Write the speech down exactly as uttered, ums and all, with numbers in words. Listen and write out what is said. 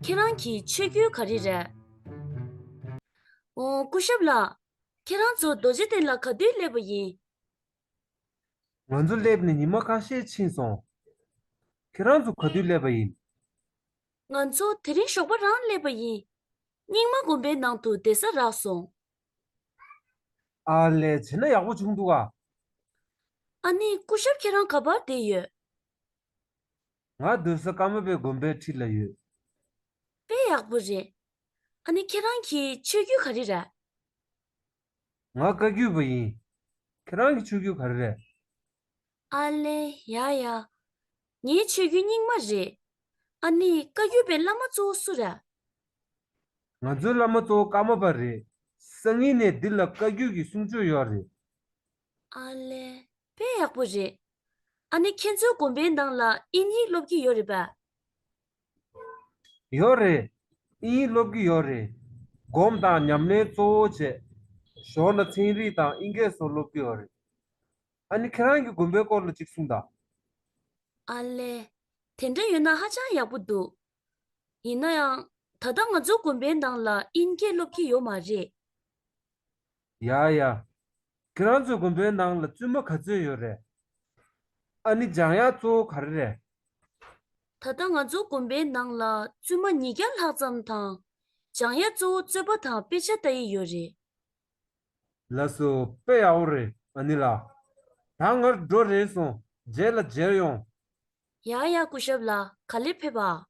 ཁྱེད་རང་གི་ཆོས་བརྒྱུད་ག་རེ་རེད། ཨོ། སྐུ་ཞབས་ལགས། ཁྱེད་རང་ཚོ་རྡོ་རྗེ་གདན་ལ་ག་དུས་སླེབས་པ་ཡིན། ང་ཚོ་སླེབས་ནས་ཉི་མ་ཁ་ཤས་ཕྱིན་སོང་། ཁྱེད་རང་ཚོ་ག་དུས་སླེབས་པ་ཡིན། ང་ཚོ་དེ་རིང་ཞོགས་པ་རང་སླེབས་པ་ཡིན། རྙིང་མ་དགོན་པའི་ནང་དུ་བསྡད་ས་རག་སོང་། ཨ་ལས། བྱས་ན་ཡག་པོ་བྱུང་འདུག་ག། ཨ་ནི་སྐུ་ཞབས་ཁྱེད་རང་ག་པར་བསྡད་ཡོད། ང་སྡོད་ས་ཀརྨ་པའི་དགོན་པའི་འཁྲིས་ལ་ཡོད། དཔེ་ཡག་པོ་རེད། ཨ་ནི་ཁྱེད་རང་གི་ཆོས་བརྒྱུད་ག་རེ་རེད། ང་བཀའ་བརྒྱུད་པ་ཡིན། ཁྱེད་རང་གི་ཆོས་བརྒྱུད་ག་རེ་རེད། ཨ་ལེ། ཡ་ཡ། ངའི་ཆོས་བརྒྱུད་རྙིང་མ་རེད། ཨ་ནི་བཀའ་བརྒྱུད་པའི་བླ་མ་གཙོ་བོ་སུ་རེད། ང་ཚོའི་བླ་མ་གཙོ་བོ་ཀརྨ་པ་རེད། སང་ཉིན་ནས་འདི་ལ་བཀའ་བརྒྱུད་ཀྱི་གསུང་ཆོས་ཡོད་རེད། ཨ་ལེ། དཔེ་ཡག་པོ་རེད། ཨ་ནི་ཁྱེད་ཚོའི་དགོན་པའི་ནང་ལ་དབྱིན་ཡིག་སློབ་ཀྱི་ཡོད་རེད་པས། ཡོད་རེད། དབྱིན་ཡིག་སློབ་ཀྱི་ཡོད་རེད། སྒོམ་དང་ཉམས་ལེན་གཙོ་བོ་བྱས། ཞོར་ལ་ཚན་རིག་དང་དབྱིན་སྐད་སོགས་སློབ་ཀྱི་ཡོད་རེད། ཨ་ནི་ཁྱེད་རང་གི་དགོན་པའི་སྐོར་ལ་ཅིག་གསུངས་དང་། ཨ་ལེ། དེ་འདྲ་ཡོད་ན་ཧ་ཅང་ཡག་པོ་འདུག། ཡིན་ན་ཡང་། ད་ལྟ་ང་ཚོའི་དགོན་པའི་ནང་ལ་དབྱིན་སྐད་སློབ་ཀྱི་ཡོད་མ་རེད། ཡ་ཡ། ཁྱེད་རང་ཚོའི་དགོན་པའི་ནང་ལ་བཙུན་མ་ག་ཚོད་ཡོད་རེད། ཨ་ནི་སྦྱང་ཡག་གཙོ་བོ་ག་རེ་རེད། ད་ལྟ་ང་ཚོའི་དགོན་པའི་ནང་ལ་བཙུན་མ་ཉིས་བརྒྱ་ལྷག་ཙམ་དང་། སྦྱང་ཡག་གཙོ་བོ་རྩོད་པ་དང་དཔེ་ཆ་ལྟ་ཡི་ཡོད་རེད། ལགས་སོ། དཔེ་ཡག་པོ་རེད། ཨ་ནི་ལགས། ད་ང་འགྲོ་རན་སོང་། རྗེས་ལ་མཇལ་ཡོང་། ཡ་ཡ། སྐུ་ཞབས་ལགས། ག་ལེར་ཕེབས་པ།